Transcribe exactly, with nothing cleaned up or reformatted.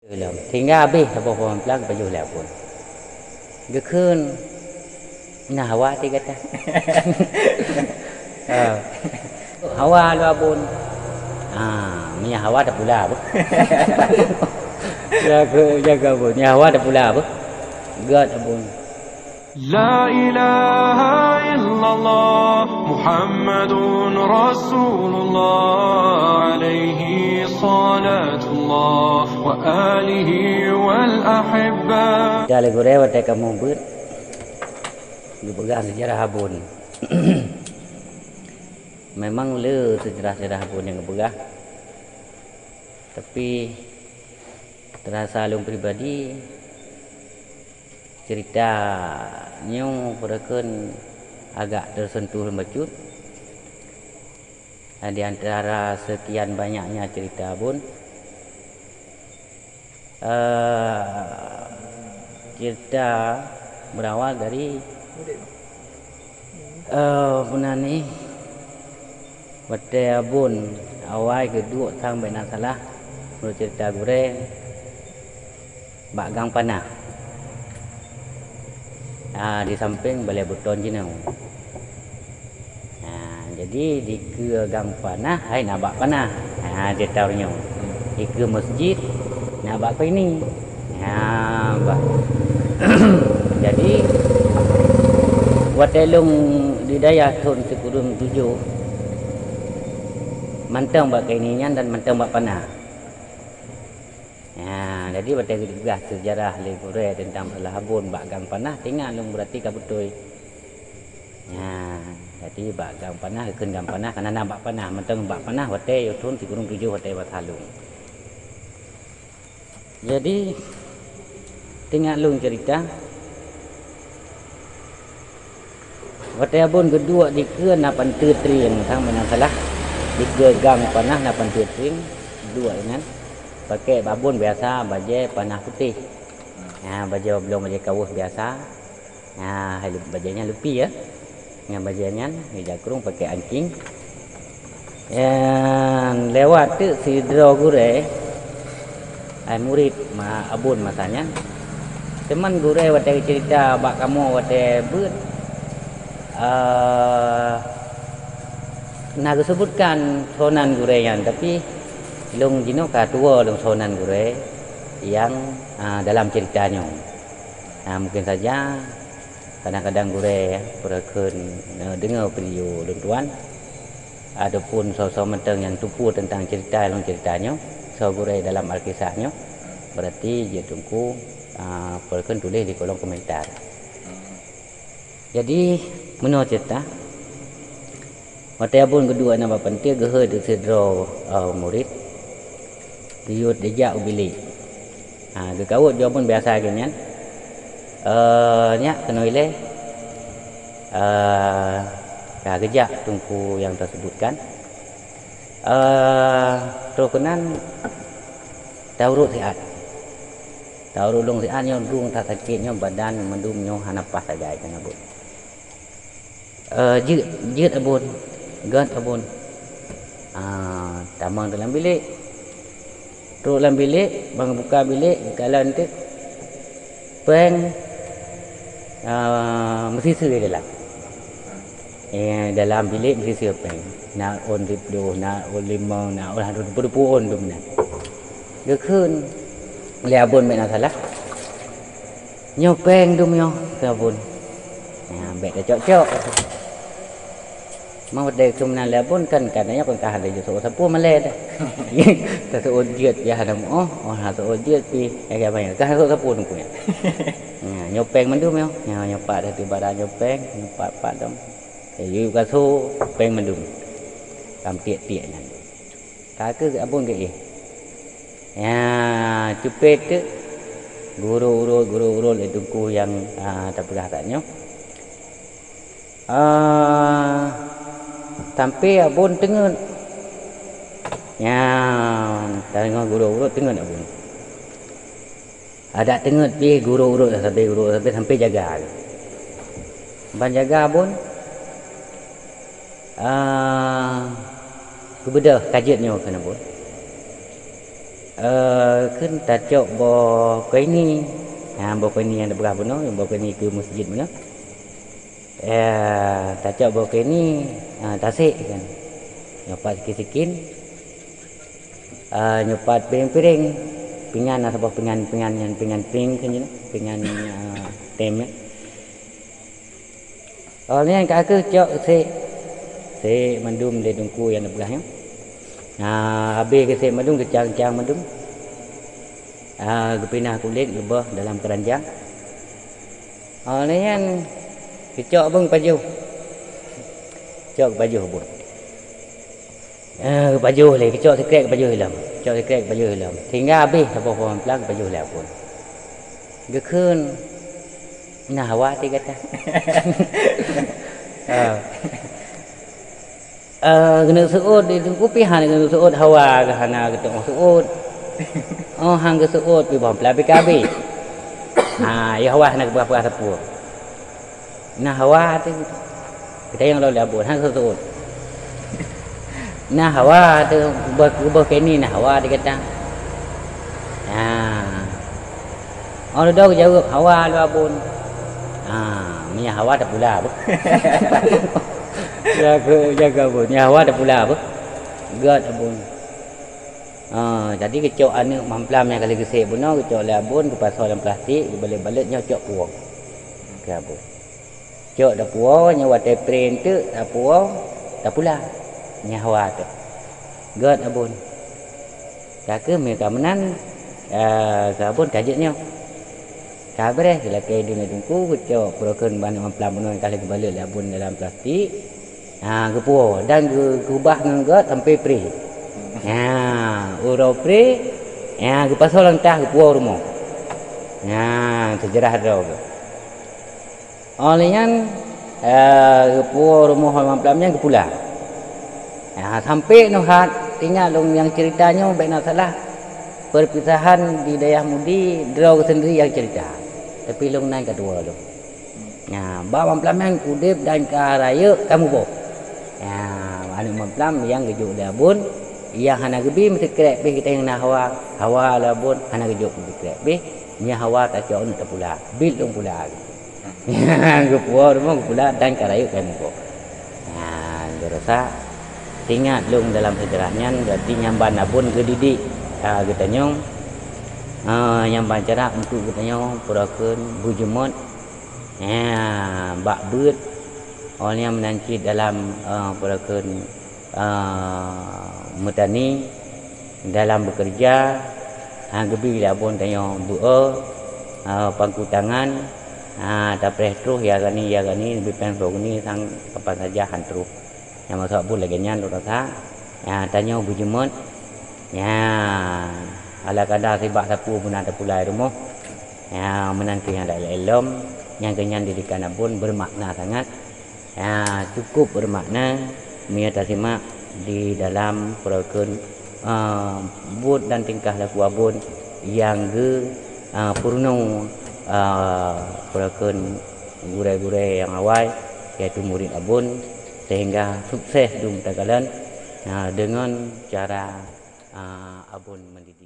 Lom. Sehingga habéh saboh pohon plang pajoh lé Abon. Geukheun, "Nyan hawa teuh gata." Ah. "Hawa lôn Abon." Ah, meunyo hawa tapula beuh. Jaga, jaga Abon. Nyan hawa tapula beuh. Gét Abon. La ilaha illallah Muhammadun Rasulullah alaihi salatullah wa alihi wal ahibba. Dah lé gurée watée kamoe beuet geupeugah seujarah Abon. Memang le seujarah-seujarah Abon nyang geupeugah. Tapi, teurasa lôn pribadi, cerita nyoe peureukeun agak teuseuntuh lôn bacut. Di antara sekian banyaknya cerita Abon, eh, cerita berawal dari Eh, peue nan nyoe, watée Abon awai geuduek sang bék na salah, meunurot cerita gurée, bak Gang Panah. Ah, di sampéng Balai Beuton jinoe. Ah, jadi dikeue Gang Panah hai na bak panah. Ah, cerita nyoe. Dikeue meuseujid na bak Koini. Ha, bah. Jadi, watée lôn di dayah thon sikureueng tujoh, mantong bak Koini nyan dan mantong bak panah. Ha, jadi watée geupeugah seujarah lé gurée teuntang masalah Abon bak Gang Panah, teuingat lôn beurati ka beutôi. Ha, jadi bak Gang Panah, geukheun Gang Panah, kana na bak panah, mantong bak panah watée yoh thon sikureueng tujoh watée basa lôn. Jadi, teuingat lôn cerita, watée Abon geuduek dikeue na panteue trieng, sang meunan salah, dikeue Gang Panah na panteue trieng, duek inan, pakè Abon biasa bajée panah putéh. Ha, bajée bloe bajée kawöh biasa. Ha, hai leup-, bajée nyan leupi, ya. Ngon bajée nyan, ija krueng pakè angking. Nyan lewat teuk sidroe gurée, ai murit ma-, Abon masa nyan. Teuma gurée watée geucerita bak kamoe watée beuet, eh, na geuseubutkan soe nan gurée nyan, tapi lôn jinoe ka tuwoe lôn soe nan gurée nyang, ah, dalam cerita nyoe. Ah, mungkin saja kadang-kadang gurée, ya, peureukeun, eh, deungoe video lôn tuan, ataupun soe-soe mantong nyang tupeue teuntang cerita lôn cerita nyoe, soe gurée dalam Alkisah nyoe, berarti jeuet teungku, ah, peureukeun tuléh di kolom komentar. Jadi, meunoe cerita. Watée Abon geuduek na bak panteue geuhôi teuk sidroe, eh, murit, geuyue dijak u bilék. Ha, geukawöt jih Abon biasa geuh nyan. Eh, nyak keunoe ilée, eh, ka geujak teungku nyang tasebutkan. Eh, troh keunan taurot siat. Taurot lôn siat nyoe, droe that sakét nyoe, badan mandum nyoe hana paih sagai keunan Abon. Eh, jeuet, jeuet Abon, gét Abon. Ah, tamong dalam bilék. Trok lam bilék, ban buka bilék, geukalon teuk péng, ah, meusiseue dalam. Eh, dalam bilék meusiseue péng. Na ôn siplôh, na ôn limong, na ôn harôh, dupeue-dupeue ôn dum nyan. Geukheun lé Abon bék na salah. Nyoe péng dum nyoe keu Abon. Nyan, bék tacok-cok. Meunyoe dai keu meunan lé Abon kan, ka na nyoe kon ka hana jiseuôt sapeue malée dah. Taseuôt jeuet pih hana meu'oh, oh hana seuôt jeuet pih, ya, ya, banyak. Ka hana seuôt sapeue teungku nyan. Nyan, nyoe péng mandum nyoe. Nyoe, nyoe pat datu bara nyoe péng, nyoe pat-pat dong. Eh, yue gasoe péng mandum. Lam tiek-tiek nyan. Ka keuh Abon geuéh. Ya, cupet teuk gurô urot, gurô urot lé teungku nyang, ah, tapeugah that nyoe. Ah, sampoe Abon teungeut. Ya, teungoh gurô urot teungeut Abon. Adak teungeut pih gurô urot sabe, gurô sabe sampoe jaga. Ban jaga Abon, ah, geubeudôh ka jeuet nyoe keunan Abon. Eh, kheun tacok boh koini. Ha, boh koini nyang teupeugah bunoe, boh koini keu meuseujid bunoe. Eh, tacok boh koini, ha, tasek kan. Nyoe pat sikin-sikin. Eh, nyoe pat piréng-piréng. Pingan, na saboh pingan, pingan nyan pingan pink kan, pingan, eh, tem nyan. Awak nyan ka kheueh cok sek, sek mandum lé teungku nyang neupeugah nyoe. Nah, habéh geusek mandum, geucang-cang mandum. Ah, geupinah kulét, geuböh dalam keuranjang. Awak nyan geucok beueng pajoh. Cok pajoh beueng. Eh, geupajoh lé, geucok sikrek geupajoh ilom. Cok sikrek geupajoh ilom. Sehingga habéh saboh pohon plang geupajoh lé Abon. Geukheun, "Na hawa teuh gata." Ah. Eh, keuneuk seuôt di Teungku pih hana keuneuk seuôt hawa, hana geutu'oh seuôt. Oh, han geuseuôt pih pohon plang pih ka habéh. Ha, ya hawa hana geupeugah-peugah sapeue. Na hawa teuh. Geutanyong lom lé Abon, han geuseuôt. Na hawa teuh, geuboh, geuboh keu ini na hawa teuh gata. Ha. Oh, dudoe geujaweueb, "Hawa lôn Abon." Ha, meunyo hawa tapula beuh. Jaga, jaga Abon. Meunyo hawa tapula beuh. Göt Abon. Ha, jadi geucok aneuk mamplam nyang ka lheueh geusek bunoe, geucok lé Abon, geupasoe lam plastik, geubalot-balot nyoe cok puwoe. Keu Abon. Cok tapuwoe, nyoe watèe pré eunteuk tapuwoe, tapula. Nyan hawa teuh. Göt Abon. Ka kheueh meunyo ka meunan, eh, keu Abon ka jeuet nyoe. Ka beureh, geulakèe dum lé Teungku, geucok peureukheun ban mamplam bunoe nyang ka lheueh geubalot lé Abon dalam plastik. Ha, geupuwoe dan geu-, geubah ngon göt sampoe pré. Ha, uroe pré, ha, geupasoe lam tah geupuwoe rumoh. Ha, seujarah droe geuh. Óh lheueh nyan, eh, geupuwoe rumoh mamplam nyan geupula. Ha, sampoe nyoe hat, ingat lôn nyang cerita nyoe bèk na salah, perpisahan di dayah Mudi droe geuh seundiri nyang cerita. Tapi lôn nan ka tuwoe lôn. Nyan, bak mamplam nyan udép dan ka rayeuk ka muboh. Nyan, aneuk mamplam nyang geujok lé Abon, nyang hana geubi meusikrek pih geutanyong na hawa, hawa lé Abon hana geujok meusikrek pih, nyan hawa tacok aneuk tapula, biet lôn pula. Nyan, geupuwoe rumoh geupula dan ka rayeuk ka muboh. Nyan, geurosak, teuingat lôn dalam seujarah nyan, berarti nyan ban Abon geudidik, a, geutanyong, a, nyan ban cara untuk geutanyong peureukheun beujeumot, ya, bak beuet, óh lheueh nyan meunan cit dalam, eh, peue kheun, eh, meutani, dalam beukeureuja, ha, geubi lé Abon tanyoe beu-e, eh, pangku tangan, ha, tapreh troh, ya gani, ya gani, leubeh péng troh geunie sang kapan saja han troh. Nyang maksud Abon lagèe nyan lôn rasa, ya, tanyoe beujeumot, ya, ala kada sibak sapeue meunan tapulai rumoh. Ya, meunan kheueh nyang dak lom, nyang keu nyan didikan Abon bermakna sangat. Ya, cukup bermakna meunyoe tasimak di dalam peue kheun, eh, buet dan tingkah laku Abon nyang geu, eh, peurunoe, eh, peue kheun gurèe-gurèe nyang awai, yaitu murit Abon, sehingga sukses dum takalon, eh, deungon cara, eh, Abon mendidik.